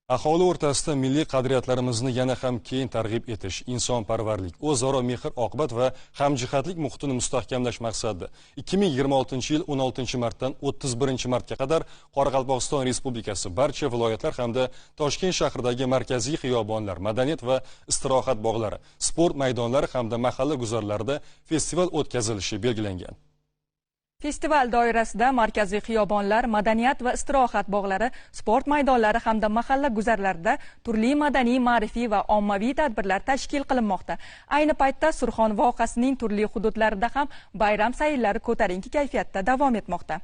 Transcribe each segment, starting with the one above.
Aholi o'rtasida milliy qadriyatlarimizni yana ham keng targ'ib etish, insonparvarlik, o'zaro mehr-oqibat va hamjihatlik muhitini mustahkamlash maqsadida 2026-yil 16-martdan 31-martga qadar Qoraqalpog'iston Respublikasi barcha viloyatlar hamda Toshkent shahridagi markaziy xiyobonlar, madaniyat va istirohat bog'lari, sport maydonlari hamda mahalla guzarlarida festival o'tkazilishi belgilangan. Festival doirasida markaziy xiyobonlar, madaniyat va istirohat bog'lari, sport maydonlari hamda mahalla guzarlarida turli madaniy, ma'rifiy va ommaviy tadbirlar tashkil qilinmoqda. Ayni paytda Surxon vohasining turli hududlarida ham bayram sayllari ko'tarinki kayfiyatda davom etmoqda.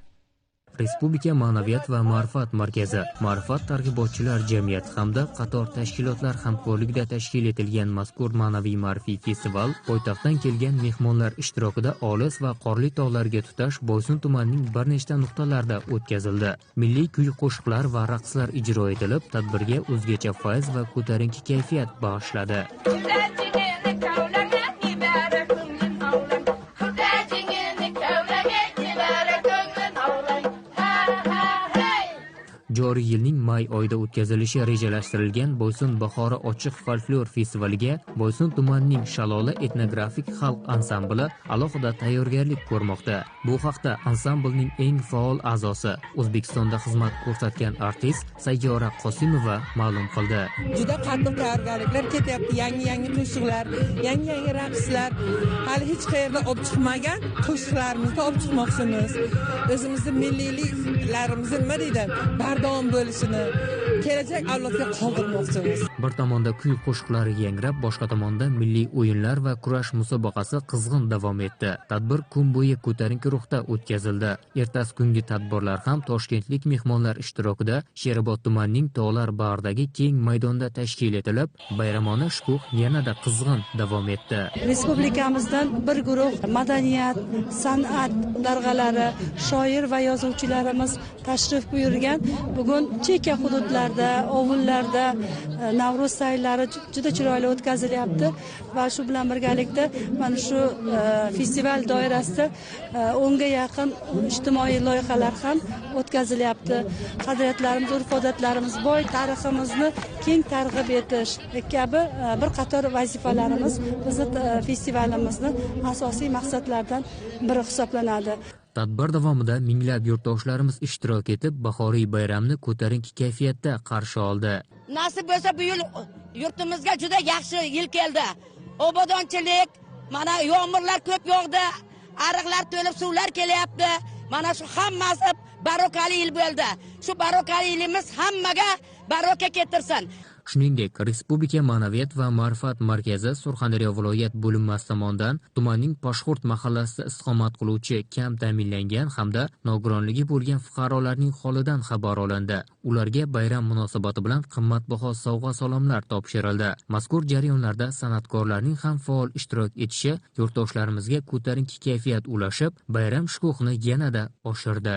Respublika Ma'naviyat va Ma'rifat markazi, Ma'rifat targ'ibotchilar jamiyati hamda qator tashkilotlar hamkorligida tashkil etilgan mazkur ma'naviy ma'rifiy festival poytaxtdan kelgan mehmonlar ishtirokida olis va qorli tog'larga tutash Boysun tumanining bir nechta nuqtalarida o'tkazildi. Milliy kuy-qo'shiqlar va raqslar ijro etilib, tadbirga o'zgacha fayz va ko'tarinki kayfiyat bag'ishladi. Joriy yilning may oyida o'tkazilishi rejalashtirilgan Boysun bahori ochiq folklor festivaliga Boysun tumanining Shalola etnografik xalq ansambli alohida tayyorgarlik ko'rmoqda. Bu haqda ansamblning eng faol a'zosi, O'zbekistonda xizmat ko'rsatgan artist Sayyora Qosimova ma'lum qildi. Juda qattiq tayyorgarliklar ketyapti. Yangi-yangi qo'shiqlar, yangi-yangi raqslar, hali hech qayerda olib chiqmagan qo'shiqlarimizni olib chiqmoqchimiz. O'zimizni milliyliklarimizni nima deydi? Davom bo'lishini kelajak avlodga qoldirmoqchimiz. Bir tomonda kuy qo'shiqlari yangrab, boshqa tomonda milliy o'yinlar va kurash musobaqasi qizg'in davom etdi. Tadbir kun bo'yi ko'tarinki ruhda o'tkazildi. Ertasi kungi tadbirlar ham toshkentlik mehmonlar ishtirokida Sherobod tumanining tog'lar bag'ridagi keng maydonda tashkil etilib, bayramona shukuh yanada qizg'in davom etdi. Respublikamizdan bir guruh madaniyat, san'at darg'alari, shoir va yozuvchilarimiz tashrif buyurgan. Bugun chekka hududlarda, ovullarda Navro'z sayllari juda chiroyli o'tkazilyapti va shu bilan birgalikda mana shu festival doirasida 10ga yaqin ijtimoiy loyihalar ham o'tkazilyapti. Qadriyatlarimiz, urf-odatlarimiz, boy tariximizni keng targ'ib etish kabi bir qator vazifalarimiz bizni festivalimizni asosiy maqsadlaridan biri hisoblanadi. Tadbir davomida minglab yurtdoshlarimiz ishtirok etib, bahoriy bayramni ko'tarinki kayfiyatda qarshi oldi. Nasib bo'lsa bu yil yurtimizga juda yaxshi yil keldi. Obodonchilik, mana yomg'irlar ko'p yog'di, ariqlar to'lib suvlar kelyapti. Mana shu hammasi barokali yil bo'ldi. Shu barokali yilimiz hammaga baroka keltirsin. Shuningdek, Respublika Ma'naviyat va Ma'rifat markazi Surxondaryo viloyat bo'linmasi tomonidan tumanning Poshxo'rt mahallasida istiqomat qiluvchi kam ta'minlangan hamda nogironligi bo'lgan fuqarolarning holidan xabar olindi. Ularga bayram munosabati bilan qimmatbaho sovg'a-salomlar topshirildi. Mazkur jarayonlarda san'atkorlarning ham faol ishtirok etishi yurtdoshlarimizga ko'tarinki kayfiyat ulashib, bayram shukuhini yanada oshirdi.